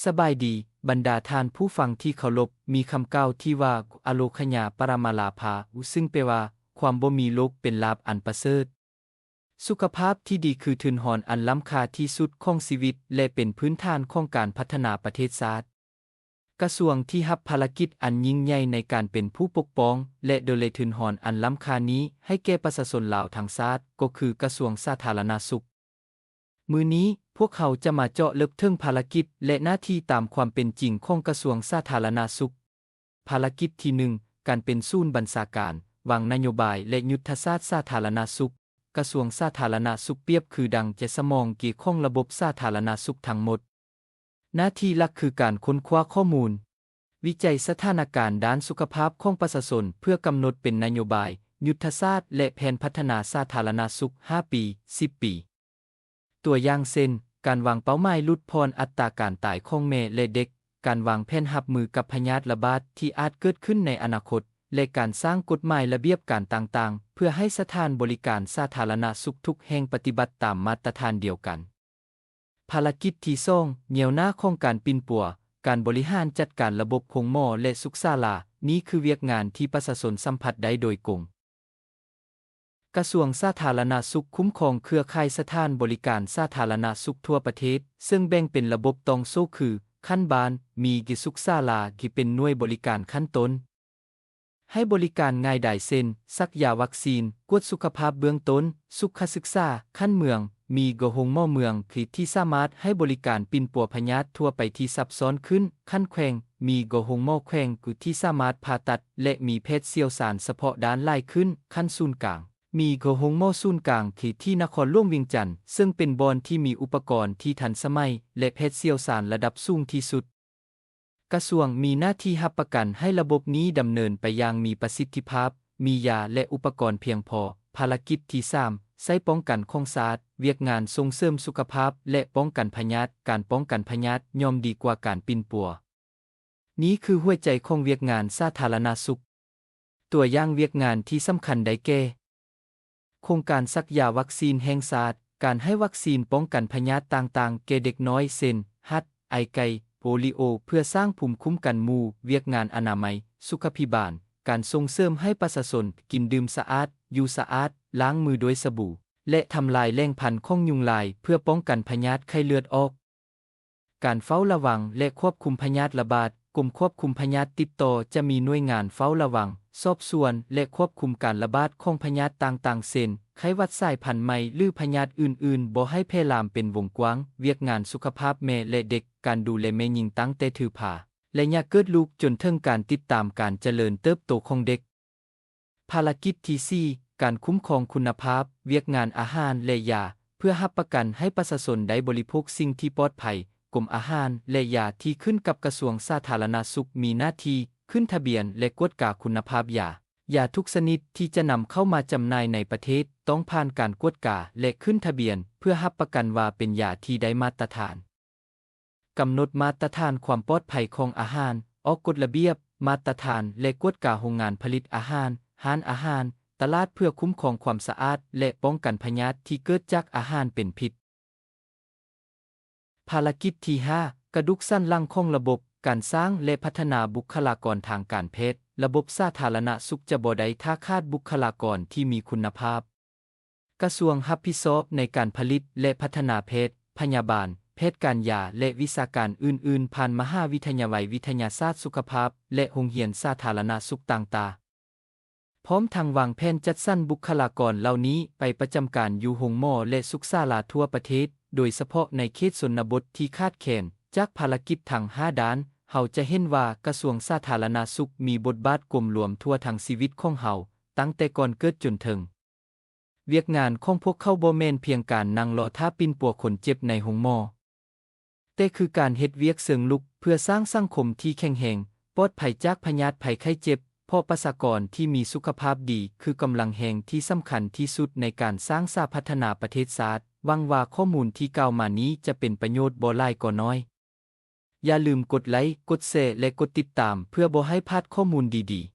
ສະບາຍດີ, ບັນດາທ່ານຜູ້ຟັງທີ່ເຄົາລົບ, ມີຄຳກ່າວທີ່ວ່າ ອະໂລຄະຍາປະຣະມາລາພາ ຊຶ່ງແປວ່າ ຄວາມບໍ່ມີໂລກເປັນລາບອັນປະເສີດ. ສຸຂະພາບທີ່ດີຄືທຶນຮອນອັນລ້ຳຄ່າທີ່ສຸດຂອງຊີວິດ ແລະ ເປັນພື້ນຖານຂອງການພັດທະນາປະເທດຊາດ. ກະຊວງທີ່ຮັບພາລະກິດອັນຍິ່ງໃຫຍ່ໃນການເປັນຜູ້ປົກປ້ອງ ແລະ ດູແລທຶນຮອນອັນລ້ຳຄ່ານີ້ໃຫ້ແກ່ປະຊາຊົນລາວທັງຊາດ ກໍຄືກະຊວງສາທາລະນະສຸກ. ມື້ນີ້ພວກເຮົາຈະມາເຈາະເລິກເຖິງພາລະກິດ ແລະ ໜ້າທີ່ຕາມຄວາມເປັນຈິງຂອງກະຊວງສາທາລະນະສຸກ. ພາລະກິດທີໜຶ່ງ ການເປັນສູນບັນຊາການ, ວາງນະໂຍບາຍ ແລະ ຍຸດທະສາດສາທາລະນະສຸກ. ກະຊວງສາທາລະນະສຸກປຽບຄືດັ່ງໃຈສະໝອງເກຂອງລະບົບສາທາລະນະສຸກທັງໝົດ. ໜ້າທີ່ຫຼັກຄືການຄົ້ນຄວ້າຂໍ້ມູນ, ວິໄຈສະຖານະການດ້ານສຸຂະພາບຂອງປະຊາຊົນ ເພື່ອກຳນົດເປັນນະໂຍບາຍ, ຍຸດທະສາດ ແລະ ແຜນພັດທະນາສາທາລະນະສຸກຫ້າປີ, ສິບປີ. ຕົວຢ່າງເຊັ່ນ, ການວາງເປົ້າໝາຍຫຼຸດຜ່ອນອັດຕາການຕາຍຂອງແມ່ ແລະ ເດັກ, ການວາງແຜນຮັບມືກັບພະຍາດລະບາດທີ່ອາດເກີດຂຶ້ນໃນອະນາຄົດ ແລະ ການສ້າງກົດໝາຍລະບຽບການຕ່າງໆ ເພື່ອໃຫ້ສະຖານບໍລິການສາທາລະນະສຸກທຸກແຫ່ງປະຕິບັດຕາມມາດຕະຖານດຽວກັນ. ພາລະກິດທີສອງ ແນວໜ້າຂອງການປິ່ນປົວ, ການບໍລິຫານຈັດການລະບົບໂຮງໝໍ ແລະ ສຸກສາລາ. ນີ້ຄືວຽກງານທີ່ປະຊາຊົນສຳຜັດໄດ້ໂດຍກົງ. ກະຊວງສາທາລະນະສຸກຄຸ້ມຄອງເຄືອຂ່າຍສະຖານບໍລິການສາທາລະນະສຸກທົ່ວປະເທດ, ເຊິ່ງແບ່ງເປັນລະບົບຕ່ອງໂສ້ຄື ຂັ້ນບ້ານ, ມີກະສຸກສາລາທີ່ເປັນໜ່ວຍບໍລິການຂັ້ນຕົ້ນ ໃຫ້ບໍລິການງ່າຍດາຍເຊັ່ນ ສັກຢາວັກຊີນ, ກວດສຸຂະພາບເບື້ອງຕົ້ນ, ສຸຂະສຶກສາ, ຂັ້ນເມືອງ, ມີກະໂຮງໝໍເມືອງທີ່ສາມາດໃຫ້ບໍລິການປິ່ນປົວພະຍາດທົ່ວໄປທີ່ຊັບຊ້ອນຂຶ້ນ, ຂັ້ນແຂວງ, ມີກະໂຮງໝໍແຂວງທີ່ສາມາດຜ່າຕັດ ແລະ ມີແພດຊ່ຽວຊານສະເພາະດ້ານຫຼາຍຂຶ້ນ, ຂັ້ນສູນກາງ, ມີກະໂຮງໝໍສູນກາງທີ່ນະຄອນຫຼວງວຽງຈັນ ເຊິ່ງເປັນບ່ອນທີ່ມີອຸປະກອນທີ່ທັນສະໄໝ ແລະ ແພດຊ່ຽວຊານລະດັບສູງທີ່ສຸດ. ກະຊວງມີໜ້າທີ່ຮັບປະກັນໃຫ້ລະບົບນີ້ດຳເນີນໄປຢ່າງມີປະສິດທິພາບ, ມີຢາ ແລະ ອຸປະກອນພຽງພໍ. ພາລະກິດທີສາມ ໃຊ້ປ້ອງກັນຂອງຊາດ, ວຽກງານສົ່ງເສີມສຸຂະພາບ ແລະ ປ້ອງກັນພະຍາດ. ການປ້ອງກັນພະຍາດຍ່ອມດີກວ່າການປິ່ນປົວ. ນີ້ຄືຫົວໃຈຂອງວຽກງານສາທາລະນະສຸກ. ຕົວຢ່າງວຽກງານທີ່ສຳຄັນໄດ້ແກ່ ໂຄງການສັກຢາວັກຊີນແຫ່ງຊາດ, ການໃຫ້ວັກຊີນປ້ອງກັນພະຍາດຕ່າງໆແກ່ເດັກນ້ອຍ ເຊັ່ນ ຫັດ, ໄອໄຂ້, ໂປລີໂອ ເພື່ອສ້າງພູມຄຸ້ມກັນໝູ່. ວຽກງານອະນາໄມ, ສຸຂະພິບານ, ການສົ່ງເສີມໃຫ້ປະຊາຊົນກິນດື່ມສະອາດ, ຢູ່ສະອາດ, ລ້າງມືດ້ວຍສະບູ ແລະ ທຳລາຍແຫຼ່ງພັນຂອງຍຸງລາຍເພື່ອປ້ອງກັນພະຍາດໄຂ້ເລືອດອອກ. ການເຝົ້າລະວັງ ແລະ ຄວບຄຸມພະຍາດລະບາດ. ກົມຄວບຄຸມພະຍາດຕິດຕໍ່ຈະມີໜ່ວຍງານເຝົ້າລະວັງ, ສອບສວນ ແລະ ຄວບຄຸມການລະບາດຂອງພະຍາດຕ່າງໆ ເຊັ່ນ ໄຂ້ຫວັດສາຍພັນໃໝ່ ຫຼື ພະຍາດອື່ນໆ ບໍ່ໃຫ້ແຜ່ລາມເປັນວົງກວ້າງ. ວຽກງານສຸຂະພາບແມ່ ແລະ ເດັກ, ການດູແລແມ່ຍິງຕັ້ງແຕ່ຖືພາ ໄລຍະເກີດລູກ ຈົນເຖິງການຕິດຕາມການຈະເລີນເຕີບໂຕຂອງເດັກ. ພາລະກິດທີສີ່ ການຄຸ້ມຄອງຄຸນນະພາບ, ວຽກງານອາຫານ ແລະ ຢາ. ເພື່ອຮັບປະກັນໃຫ້ປະຊາຊົນໄດ້ບໍລິໂພກສິ່ງທີ່ປອດໄພ, ກົມອາຫານ ແລະ ຢາທີ່ຂຶ້ນກັບກະຊວງສາທາລະນະສຸກມີໜ້າທີ່ຂຶ້ນທະບຽນ ແລະ ກວດກາຄຸນນະພາບຢາ. ຢາທຸກຊະນິດທີ່ຈະນຳເຂົ້າມາຈຳໜ່າຍໃນປະເທດ ຕ້ອງຜ່ານການກວດກາ ແລະ ຂຶ້ນທະບຽນ ເພື່ອຮັບປະກັນວ່າເປັນຢາທີ່ໄດ້ມາດຕະຖານ. ກຳນົດມາດຕະຖານຄວາມປອດໄພຂອງອາຫານ, ອອກກົດລະບຽບ, ມາດຕະຖານ ແລະ ກວດກາໂຮງງານຜະລິດອາຫານ, ຮ້ານອາຫານ, ຕະຫຼາດ ເພື່ອຄຸ້ມຄອງຄວາມສະອາດ ແລະ ປ້ອງກັນພະຍາດທີ່ເກີດຈາກອາຫານເປັນພິດ. ພາລະກິດທີຫ້າ ກະດູກສັນຫຼັງຂອງລະບົບ, ການສ້າງ ແລະ ພັດທະນາບຸກຄະລາກອນທາງການແພດ. ລະບົບສາທາລະນະສຸກຈະບໍ່ໄດ້ຖ້າຂາດບຸກຄະລາກອນທີ່ມີຄຸນນະພາບ. ກະຊວງຮັບຜິດຊອບໃນການຜະລິດ ແລະ ພັດທະນາແພດ, ພະຍາບານ, ແພດການຢາ ແລະ ວິຊາການອື່ນໆ ຜ່ານມະຫາວິທະຍາໄລວິທະຍາສາດສຸຂະພາບ ແລະ ໂຮງຮຽນສາທາລະນະສຸກຕ່າງໆ, ພ້ອມທັງວາງແຜນຈັດສັນບຸກຄະລາກອນເຫຼົ່ານີ້ໄປປະຈຳການຢູ່ໂຮງໝໍ ແລະ ສຸກສາລາທົ່ວປະເທດ, ໂດຍສະເພາະໃນເຂດຊົນນະບົດທີ່ຂາດແຄນ. ຈາກພາລະກິດທັງຫ້າດ້ານ, ເຮົາຈະເຫັນວ່າກະຊວງສາທາລະນະສຸກມີບົດບາດກວມລວມທົ່ວທັງຊີວິດຂອງເຮົາ, ຕັ້ງແຕ່ກ່ອນເກີດຈົນເຖິງ ວຽກງານຂອງພວກເຂົາບໍ່ແມ່ນພຽງການນັ່ງລໍຖ້າປິ່ນປົວຄົນເຈັບໃນໂຮງໝໍ, ແຕ່ຄືການເຮັດວຽກເຊີງລຸກເພື່ອສ້າງສັງຄົມທີ່ແຂງແຮງ, ປອດໄພຈາກພະຍາດໄພໄຂ້ເຈັບ, ເພາະປະຊາກອນທີ່ມີສຸຂະພາບດີຄືກຳລັງແຮງທີ່ສຳຄັນທີ່ສຸດໃນການສ້າງສາພັດທະນາປະເທດຊາດ. ຫວັງວ່າຂໍ້ມູນທີ່ກ່າວມານີ້ຈະເປັນປະໂຫຍດບໍ່ຫຼາຍກໍໜ້ອຍ. ຢ່າລືມກົດໄລ, ກົດແຊ ແລະ ກົດຕິດຕາມ ເພື່ອບໍ່ໃຫ້ພາດຂໍ້ມູນດີໆ.